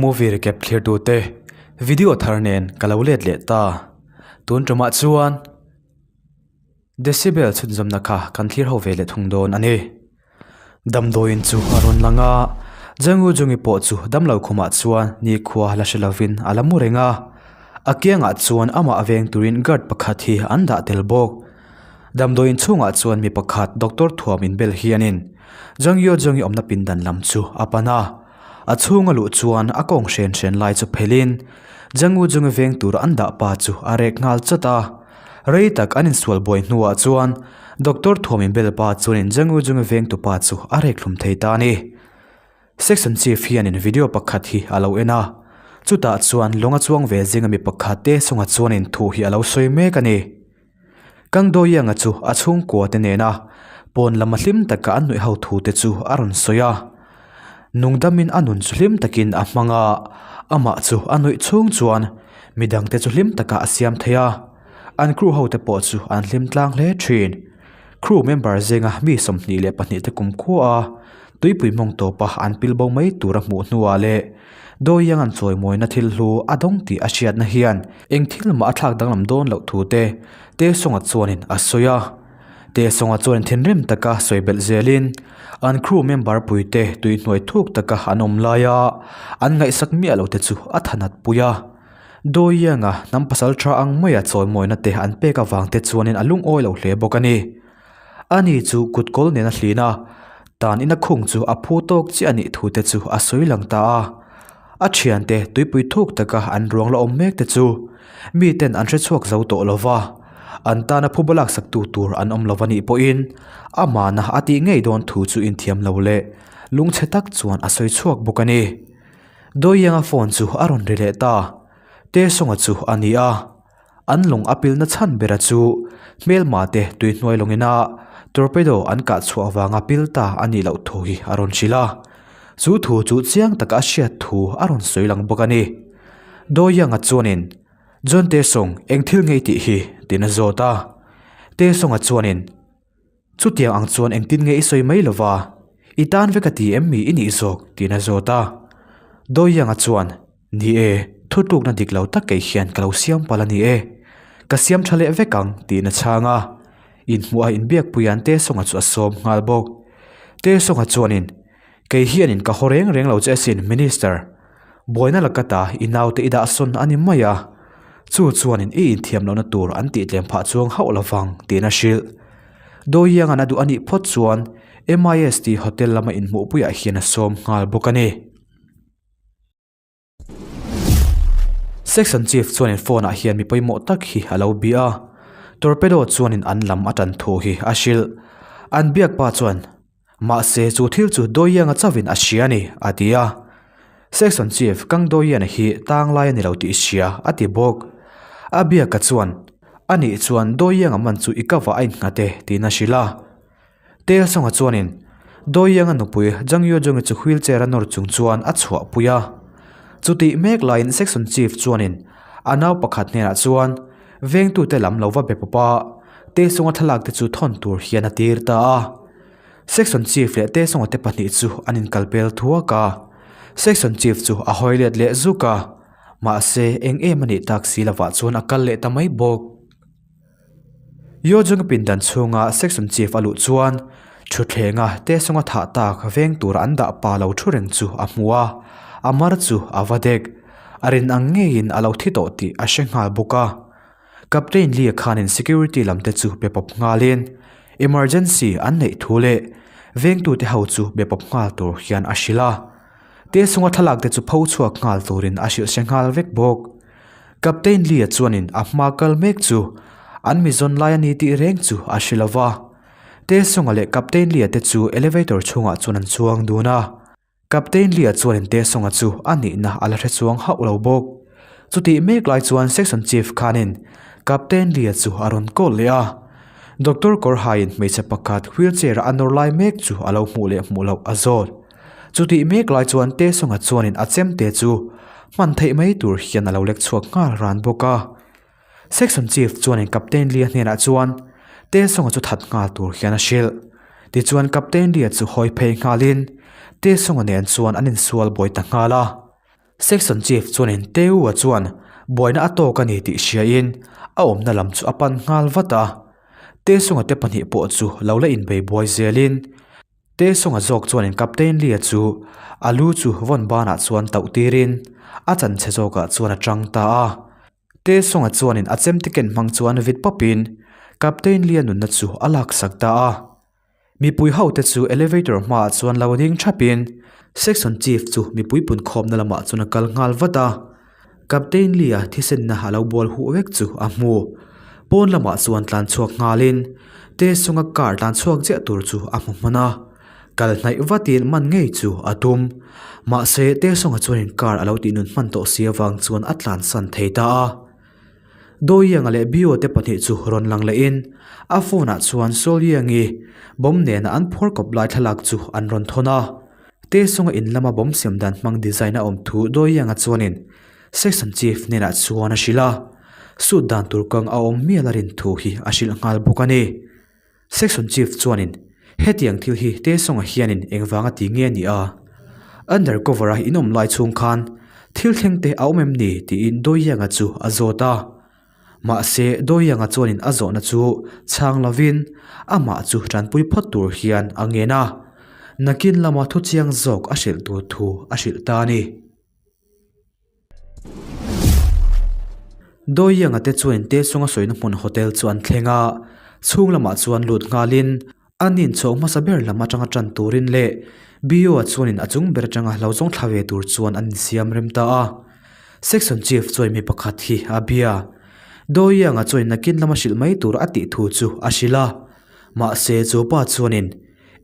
Movie recap thlirtute video thar nen ka lo let leh ta. Tun tumah chuan Decibel chhunzawmna kha kan thlir ho ve leh thung dawn a ni. Damdawiin chu a rawn lang a, Jangu Jungi pawh chu damlo khumah chuan nikhua la hre lovin a la mu reng a. A kiangah chuan amah veng turin guard pakhat hi an dah tel bawk. Damdawiin chhungah chuan mi pakhat doctor thuam inbel hianin Jangyo Jungi awmna pindan lam chu a pan a. A chhunga luh chuan a kawng hren hren lai chu phelin Jangu Jungi veng tur an dah pa chu a rek nghal chawt a. Rei tak an insual buai hnuah chuan Doctor Thuamin bel pa chuanin Jangu Jungi vengtu pa chu a rek hlum thei ta a ni. Section Chief hianin video pakhat hi a lo en a, chutah chuan lawng a chuang ve zinga mi pakhat te chungah chuanin thu hi a lo sawi mek a ni. Kangdoianga chu a chhungkua te nena pawn lama hlim taka an nuih ho thu te chu a rawn sawi a. Nungdamin a nun chu hlim takin a hmang a, amah chu a nuih chhung chuan midangte chu hlim taka a siam thei a. An crew ho te pawh chu an hlim tlang hle thin. Crew member zinga mi 22 te kumkhua a tuipui mawng tawpa an pil bo mai tura hmuh hnuah leh Doiang an chawimawina thil hlu a dawng tih a hriatna hian eng thil mah a thlak danglam dawn loh thu te Taeseong-a chuanin a sawi a. Taeseong-a chuan thinrim taka sawi belh zelin an crew member puite tuihnuai thuk taka an awm laia an ngaihsak miah lo te chu a thanat pui a. Doianga hnam pasal tha ang maia chawimawina te an pek avang te chuanin a lungawi lo hle bawk a ni. Ani chu kutkawl nen a hlin a, tan ina khung chu a phu tawk chiah a nih thu te chu a sawi lang ta a. A thiante tuipui thuk taka an ruang la awm mek te chu miten an hre chhuak zo tawh lo va, an tana phuba laksaktu tur an awm lo a nih pawhin amahna a tih ngei dawn thu chu inthiam lo leh lungchhe tak chuan a sawi chhuak bawk a ni. Doianga phone chu a rawn ri leh ta. Tesawnga chu a ni a. An lung a pilna chhan bera chu hmelma te tuihnuai lawngina torpedo an kah chhuah vanga pil ta a nih loh thu hi a rawn hrilh a. Chu thu chu chiang taka a hriat thu a rawn sawi lang bawk a ni. Doianga chuanin, John Tesawng eng thil ngei tih hi? tiin a zawt a. Tesawnga chuanin, Chutiang ang chuan engtin nge i sawi mai lova, i tan vek a ti em mi i nih zawk? tiin a zawt a. Doianga chuan, Ni e, thutlukna dik lo tak kei hian ka lo siam palh a ni e. Ka siam tha leh vek ang, tiin a chhang a. Inhmuha inbiakpuia'n Tesawnga chu a sawm nghal bawk. Tesawnga chuanin, Kei hianin ka haw reng reng lo che asin, Minister. Buaina laka ta i naute i dah sawn a ni mai a, chu chuanin i inthiam lohna tur an tih tlem phah chuang hauh lovang tiin a hrilh. Doiangan a duh a nih phawt chuan MIST Hotel lama inhmuhpuiah hian a sawm nghal bawk a ni. Section Chief chuanin phone ah hian mi pawimawh tak hi a lo bia a, Torpedo chuanin an lam a tan thu hi a hrilh. An biak pa chuan Mahse, chu thil chu Doianga chauhin a hria a ni, a ti a. Section Chief Kang Doiana hi tang lai a ni lo tih i hria, a ti bawk. A biaka chuan, A nih chuan Doianga man chu i kavah a innghat e, tiin a hrilh a. Taeseong-a chuanin Doianga nupui Jang Yeo-jung-i chu wheelchair a nawr chung chuan a chhuahpui a. Chutih mek laiin Section Chief chuanin a nau pakhat hnenah chuan vengtute lam lo va be pawp a, Taeseong-a thlalak te chu thawn tur hian a tir ta a. Section Chief leh Taeseong-a te pahnih chu an inkalpel thuak a, Section Chief chu a hawi let leh zuk a, mahse eng em a nih tak si lovah chuan a kal leh ta mai bawk. Yeo-jung pindan chhunga Section Chief a luh chuan thuthlenga Taeseong-a thah tak veng tura an dah pa lo thu reng chu a hmu a, a mar chu a va dek. A rin ang ngeiin a lo thi tawh tih a hre nghal bawk a. Captain Lee khanin security lam te chu be pawp nghalin emergency an neih thu leh vengtute ho chu be pawp nghal tur hian a hrilh a. Taeseong-a thlalak te chu pho chhuak nghal turin a hrilh hre nghal vek bawk. Captain Lee-a chuanin a hma kal mek chu an mizawn lai a ni tih reng chu a hre lo va. Taeseong-a leh Captain Lee-a te chu elevator chhungah chuan an chuang dun a. Captain Lee-a chuanin Taeseong-a chu a nihna a la hre chuang hauh lo bawk. Chutih mek lai chuan Section Chief khanin Captain Lee-a chu a rawn call leh a. Doctor Kawrhaiin hmeichhe pakhat wheelchair-a a nawr lai mek chu a lo hmuh leh hmuh loh a zawt. Chutih mek lai chuan Taeseong-a chuanin a chemte chu hman theih mai tur hian a lo lek chhuak nghal ran bawk a. Section Chief chuanin Captain Lee-a hnenah chuan Taeseong-a chu that nghal tur hian a hrilh. Tichuan Captain Lee-a chu hawi phei nghalin Taeseong-a nen chuan an insual buai ta nghal a. Section Chief chuanin Teu-a chuan buaina a tawk a ni tih hriain a awmna lam chu a pan nghal vat a. Taesunga te pahnih pawh chu lo la inbei buai zelin Taesunga zawk chuanin Captain Lee-a chu a lu chu vawn banah chuan tauh tirin a chanchhe zawkah chuan a tang ta a. Taesunga chuanin a chemte ken hmang chuan vit pawpin Captain Lee-a nunna chu a laksak ta a. Mipui hote chu elevator hmaah chuan lo ding thapin Section Chief chu mipui punkhawmna lamah chuan a kal nghal vat a. Captain Lee-a thisenna a lo bual huh vek chu a hmu. Pawn lamah chuan tlan chhuak nghalin Taesunga car tlan chhuak chiah tur chu a hmu hman a. Kal hnaih vatin man ngei chu a tum. Mahse Taesunga chuanin car a lo tihnun hman tawh si avang chuan a tlansan thei ta a. Doianga leh Bio te pahnih chu rawn lang lehin a phone ah chuan Soliangi bomb nena an phuar kawp lai thlalak chu an rawn thawn a. Taesunga in lama bomb siam dan hmang design a awm thu Doianga chuanin Section Chief hnenah chuan a hrilh a, suit dan tur kang a awm mial a rin thu hi a hrilh nghal bawk a ni. Section Chief chuanin hetiang thil hi Taesunga hianin engvanga ti nge a ni a? Undercover a inawm lai chhung khan thil thleng te a awm em ni tiin Doianga chu a zawt a. Mahse Doianga chuanin a zawhna chu chhang lovin amah chu tanpui phawt tur hian a ngen a. Nakin lama thuchiang zawk a hrilh tur thu a hrilh ta a ni. Doianga te chuan Taesunga sawina hmun hotel chu an thleng a, chhung lamah chuan lut nghalin an inchhawk hmasa ber lam atanga tan turin leh Bio-a chuanin a chung ber atanga lo zawng thla ve tur chuan an insiam rem ta a. Section Chief chuan mi pakhat hi a bia. Doianga chuan nakin lama hrilh mai tur a tih thu chu a hrilh a, mahse chu pa chuanin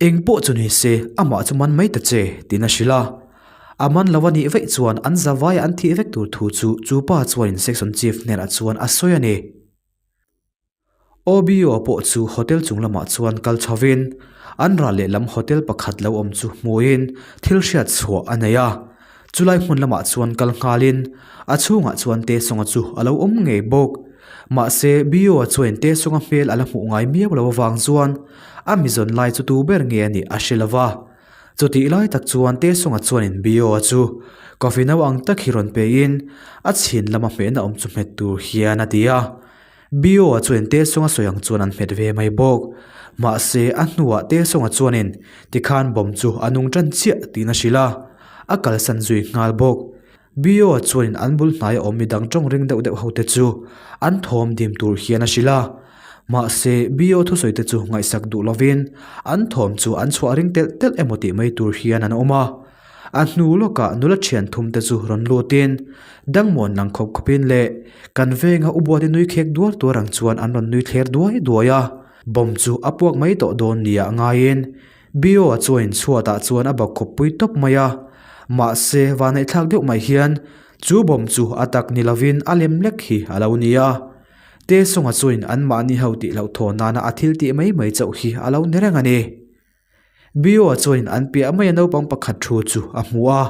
Eng pawh chu ni se, amah chu man mai ta che, tiin a hrilh a. A man lo a nih vaih chuan an zavaia an thih vek tur thu chu chu pa chuanin Section Chief hnenah chuan a sawi a ni. OBO pawh chu hotel chung lamah chuan kal chhovin an ral lehlam hotel pakhat lo awm chu hmuhin thil hriat chhuah a nei a. Chulai hmun lamah chuan kal nghalin a chhungah chuan Taesunga chu a lo awm ngei bawk. Mahse, Bio-a chuan Taesunga hmel a la hmuh ngai miau lo avang chuan a mizawn lai chu tu ber nge a nih a hre lo va. Chutih lai tak chuan Taesunga chuanin Bio-a chu coffee no ang tak hi rawn pein a chhin lama hmehna awm chu hmet tur hian a ti a. Bio-a chuan Taesunga sawi ang chuan an hmet ve mai bawk. Mahse, a hnuah Taesunga chuanin tikhan bomb chu a nung tan chiah tiin a hrilh a, a kalsan zui nghal bawk. Bio-a chuanin an bul hnaia awm midang tawng ring deuh deuh hote chu an thawm dim tur hian a hrilh a. Mahse, Bio thusawi te chu ngaihsak duh lovin an thawm chu an chhuah ring telh telh emaw tih mai tur hian an awm a. A hnu lawkah nula thian thum te chu rawn lutin dangmawn lang khawp khawpin leh kan venga u buate nui khek duar duar ang chuan an rawn nui thler duai duai a. Bomb chu a puak mai tawh dawn nia ngaiin Bio-a chuanin chhuatah chuan a bak khawppui tawp mai a. Mahse, vaneihthlak deuh mai hian chu bomb chu a tak ni lovin a lem lek hi a lo ni a. Taesunga chuanin anmahni ho tih hlauhthawn nana a thil tih mai mai chauh hi a lo ni reng a ni. Bio-a chuanin an piah maia naupang pakhat thu chu a hmu a,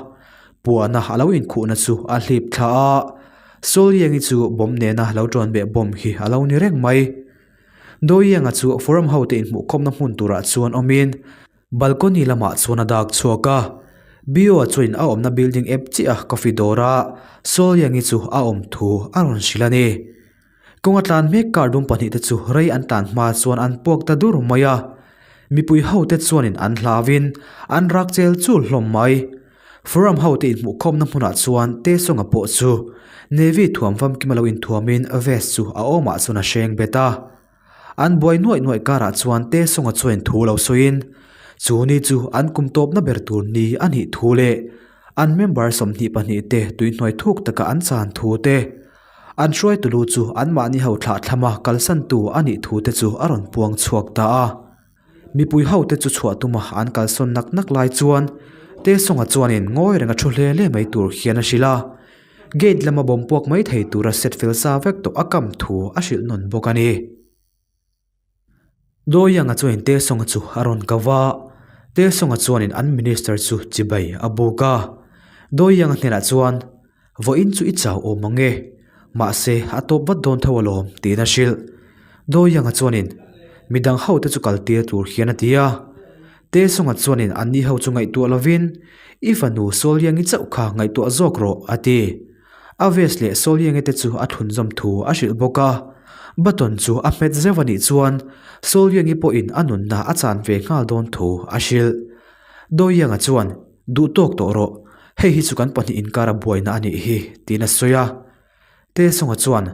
puahna a lo inkhuhna chu a hlip thla a, Sawliangi chu bomb nena lo ṭawn beh bomb hi a lo ni reng mai. Doienga chu forum hote inhmuhkhawmna hmun turah chuan awmin balcony lamah chuan a dak chhuak a, Bio-a chuanin a awmna building ep chiah a coffee dawra Sawliangi chu a awm thu a rawn hrilh a ni. Kawnga tlan mek car dum pahnihte chu rei an tlan hma chuan an puak ta dur mai a, mipui hote chuanin an hlauvin an rak chel chul hlawm mai. Forum hote inhmuhkhawmna hmunah chuan Taesunga pawh chu Navy thuam famkima lo inthuamin vest chu a awmah chuan a hreng bet a. An buai nuaih nuaih karah chuan Taesunga chuan thu lo sawiin chu ni chu an kum tawpna ber tur ni a nih thu leh an member 22 te tuihnuai thuk taka an chan thu te An hruaitu lu chu anmahni ho thlah thlama kalsantu a nih thu te chu a rawn puang chhuak ta a. Mipui ho te chu chhuah tuma an kalsawn nak nak lai chuan Taesunga chuanin ngawi renga thu hle hle mai tur hian a hrilh a. Gate lama bawm puak mai thei tura set fel sa vek tawh a kam thu a hrilh nawn bawk a ni. Doianga chuanin Taesunga chu a rawn ko va, Taesunga chuanin an minister chu chibai a buk a. Doianga hnenah chuan, Vawiin chu i chau awm ang e, mahse a tawp vat dawn tho alawm, tiin a hrilh. Doianga chuanin, Midang hote chu kal tir tur hian a ti a. Taesung-a chuanin anni ho chu ngaihtuah lovin, I fanu Sawlliangi chauh kha ngaihtuah zawk rawh, a ti. A vest leh Sawlliangi te chu a thlunzawm thu a hrilh bawk a. Button chu a hmet zeuh a nih chuan Sawlliangi pawhin a nunna a chan ve nghal dawn thu a hrilh. Doyang-a chuan, Duh tawk tawh rawh, hei hi chu kan pahnih inkara buaina a nih hi, tiin a sawi a. Taesung-a chuan,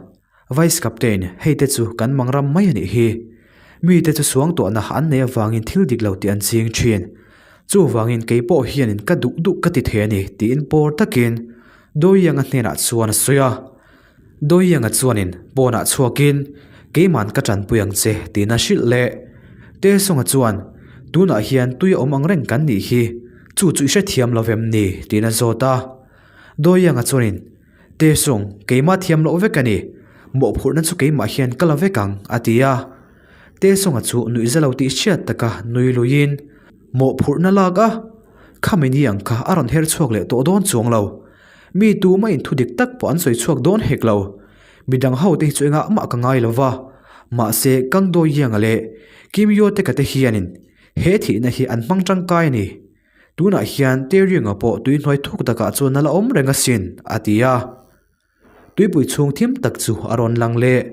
Vice Captain, hei te chu kan mang ram mai a nih hi. Mite chu suangtuahna an nei avangin thil dik lo tih an ching thin. Chuvangin kei pawh hianin ka duh duh ka ti thei a ni, tiin pawr takin Doyang-a hnenah chuan a sawi a. Doyang-a chuanin pawnah chhuakin, Keiman ka tanpui ang che, tiin a hrilh leh. Taesung-a chuan, Tunah hian tui a awm ang reng kan nih hi, chu chu i hrethiam lo vem ni? tiin a zawt a. Doyang-a chuanin, Taesung, keimah thiam loh vek a ni. Mawhphurhna chu keimah hian ka la vek ang, a ti a. Taesung-a chu nuih za lo tih hriat taka nui luiin, Mawhphurhna lak a? Khami ni ang kha a rawn her chhuak leh tawh dawn chuang lo. Mi tumah in thu dik tak pawh an sawi chhuak dawn hek lo. Midang ho te hi chu engah mah ka ngai lo va. Mahse, Kang Do Yang-a leh Kim Yo Tek-a te hianin he thihna hi an hmang tangkai a ni. Tunah hian Tae-ryung-a pawh tui hnuai thuk takah chuan a la awm reng asin, a ti a. Tuipui chhung thim tak chu a rawn lang leh.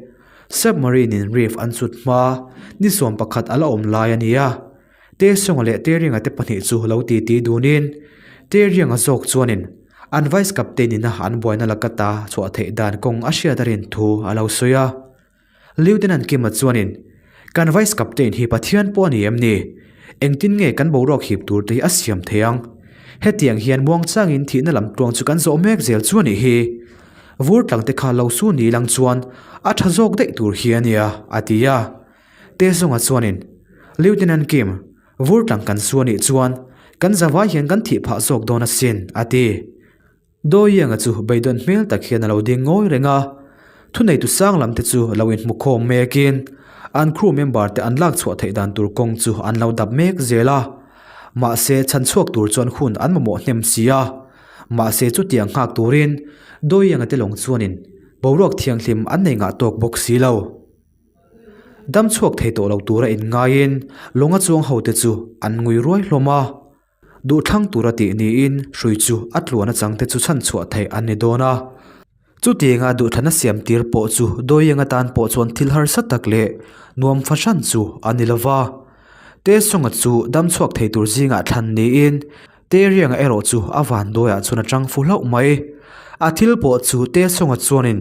Submarine-in reef an chhut hma ni suam pakhat a la awm lai a ni a. Tae-sung-a leh Tae-ryung-a te pahnih chu lo titi dunin Tae-ryung-a zawk chuanin an vice captain-ina an buaina laka ta chhuah theih dan kawng a hriat a rin thu a lo sawi a. Lieutenant Kim-a chuanin, Kan Vice Captain hi Pathian pawh a ni em ni? Engtin nge kan boruak hip tur te hi a siam thei ang? Hetiang hian muangchangin thihna lam tluang chu kan zawh mek zel chu a nih hi. Vur tlang te kha lo su ni lang chuan a tha zawk daih tur hi a nia, a ti a. Tae-sung-a chuanin, Lieutenant Kim, vur tlang kan su a nih chuan kan zavai hian kan thih phah zawk dawn asin, a ti. Doienga chu beidawn hmel tak hian a lo ding ngawi reng a, thuneitu sang lam te chu lo inhmu khawm mekin an crew member te an lak chhuah theih dan tur kawng chu an lo dap mek zel a. Mahse chhan chhuak tur chuan hun an mamawh hnem si a. Mahse chutiang nghak turin Doienga te lawng chuanin boruak thianghlim an nei ngah tawk bawk si lo. Dam chhuak thei tawh lo tura inngaiin lawnga chuang ho te chu an ngui ruai hlawm a. Duhthlang tura tih niin hrui chu a tluan achang te chu chhanchhuah theih an ni dawn a. Chutianga duhthlanna siam tir pawh chu Doienga tan pawh chuan thil harsa tak leh nuam fahran chu a ni lova. Taesung-a chu damchhuak thei tur zingah thlan niin Tae-rianga erawh chu a vanduaiah chuan a tang fu hlauh mai. A thil pawh chu Taesung-a chuanin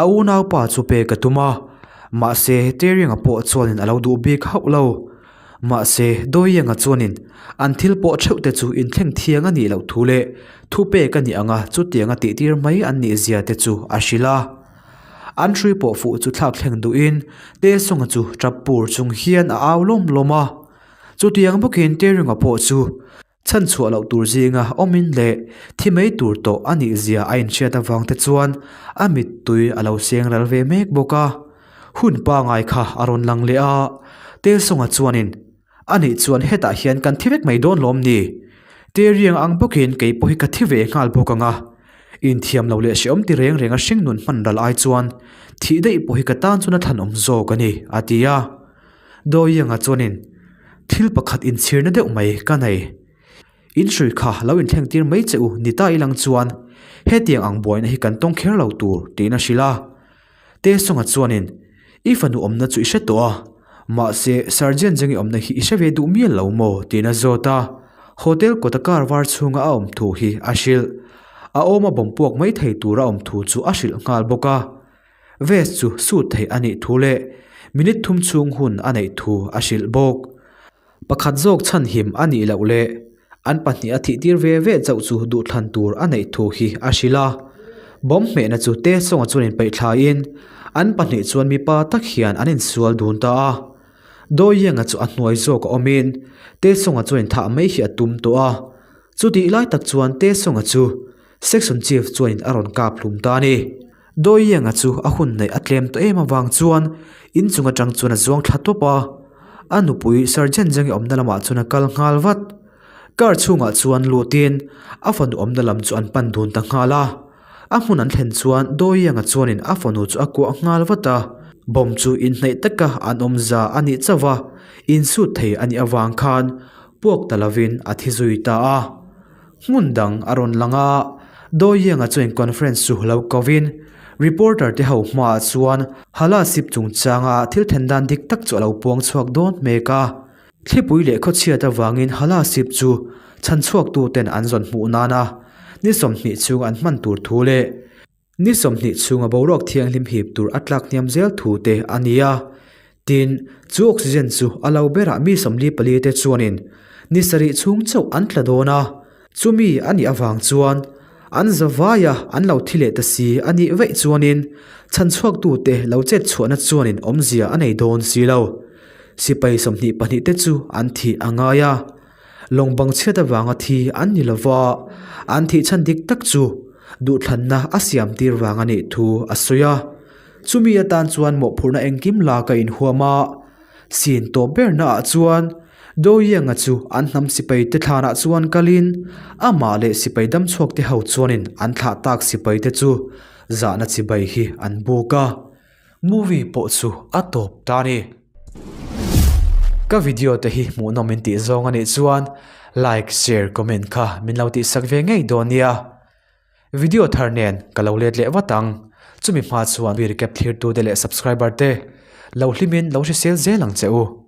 a unaupa chu pek a tum a, mahse Tae-rianga pawh chuanin a lo duh bik hauh lo. Mahse, Doienga chuanin an thil pawh theuh te chu inthleng thiang a nih loh thu leh thupek a nih anga chutianga tihtir mai an nih zia te chu a hrilh a. An hrui pawh fuh chu thlak thleng duhin Taesung-a chu tap pur chung hian a au lawm lawm a. Chutiang bawkin Tae-ringa pawh chu chhan chhuah loh tur zinga awmin leh thi mai tur tawh a nih zia a inhriat avang te chuan a mittui a lo seng ral ve mek bawk a. Hun pangai kha a rawn lang leh a, Taesung-a chuanin, A nih chuan hetah hian kan thi vek mai dawn lawm ni? Tae-riang ang bawkin kei pawh hi ka thi ve nghal bawk ang a. Inthiam lo leh hrehawm ti reng reng a hringnun hman ral ai chuan thih daih pawh hi ka tan chuan a thlanawm zawk a ni, a ti a. Doienga chuanin, Thil pakhat inchhirna deuh mai ka nei. In hrui kha lo inthleng tir mai che u ni ta ilang chuan hetiang ang buaina hi kan tawng kher lo tur, tiin a hrilh a. Taesung-a chuanin, I fanu awmna chu i hre tawh a, mahse Sergeant Jengi awmna hi i hre ve duh mial lo maw? tiin a zawt a. Hotel kawta car var chhunga a awm thu hi a hrilh. A awma bawm puak mai thei tura awm thu chu a hrilh nghal bawk a. Vest chu sut theih a nih thu leh minute thum chhung hun a neih thu a hrilh bawk. Pakhat zawk chhanhim a nih loh leh an pahnih a thih tir ve ve chauh chu duhthlan tur a neih thu hi a hrilh a. Bomb hmehna chu Taesung-a chuan inpeih thlaiin an pahnih chuan mipa tak hian an insual dun ta a. Doienga chu a hnuai zawk a awmin Taesung-a chuan inthah mai hi a tum tawh a. Chutih lai tak chuan Taesung-a chu Section Chief chuanin a rawn kap hlum ta a ni. Doienga chu a hun neih a tlem tawh em avang chuan inchung atang chuan a zuang thla tawp a, a nupui Sergeant Jengi awmna lamah chuan a kal nghal vat. Car chhungah chuan lutin a fanu awmna lam chu an pan dun ta nghal a. A hmun an thlen chuan Doienga chuanin a fanu chu a kuah nghal vat a, bomb chu inhnaih taka an awm za a nih chauh a, insut thei a nih avang khan. puak ta lovin a thi zui ta a. Hmun dang a rawn lang a, Doyenga chuan conference chu lo kovin reporter te ho hmaah chuan Hala sip chungchanga thil then dan dik tak chu a lo puang chhuak dawn mek a. Thlipui leh khawchhiat avangin Hala sip chu chhanchhuaktu ten an zawn hmuh nana ni 20 chhung an hman tur thu leh Ni 20 chhunga boruak thianghlim hip tur a tlak hniam zel thu te a ni a. Tin, chu oxygen chu a lo berah mi 44 te chuanin ni sarih chhung chauh an tla dawn a, chumi a nih avang chuan an zavaia an lo thi leh ta si a nih vaih chuanin chhanchhuaktute lo chet chhuahna chuanin awmzia a nei dawn si lo. Sipai 22 te chu an thih a ngai a. Lawng bang chhiat avanga thi an ni lova, an thih chhan dik tak chu duhthlanna a siam tir vang a nih thu a sawi a. Chumi atan chuan mawhphurhna engkim lak a inhuam a, sin tawp berna ah chuan Doyenga chu an hnam sipai te thlanah chuan kalin amah leh sipai damchhuak te ho chuanin an thlah tak sipai te chu zahna chibai hi an buk a. Movie pawh chu a tawp ta a ni. Ka video te hi hmuhnawm in tih zawng a nih chuan like, share, comment kha min lo tihsak ve ngei dawn nia. Video thar nen ka lo let leh vat ang. Chumi hma chuan mi recap thlirtu te leh subscriber te lo hlimin lo hrisel zel ang che u.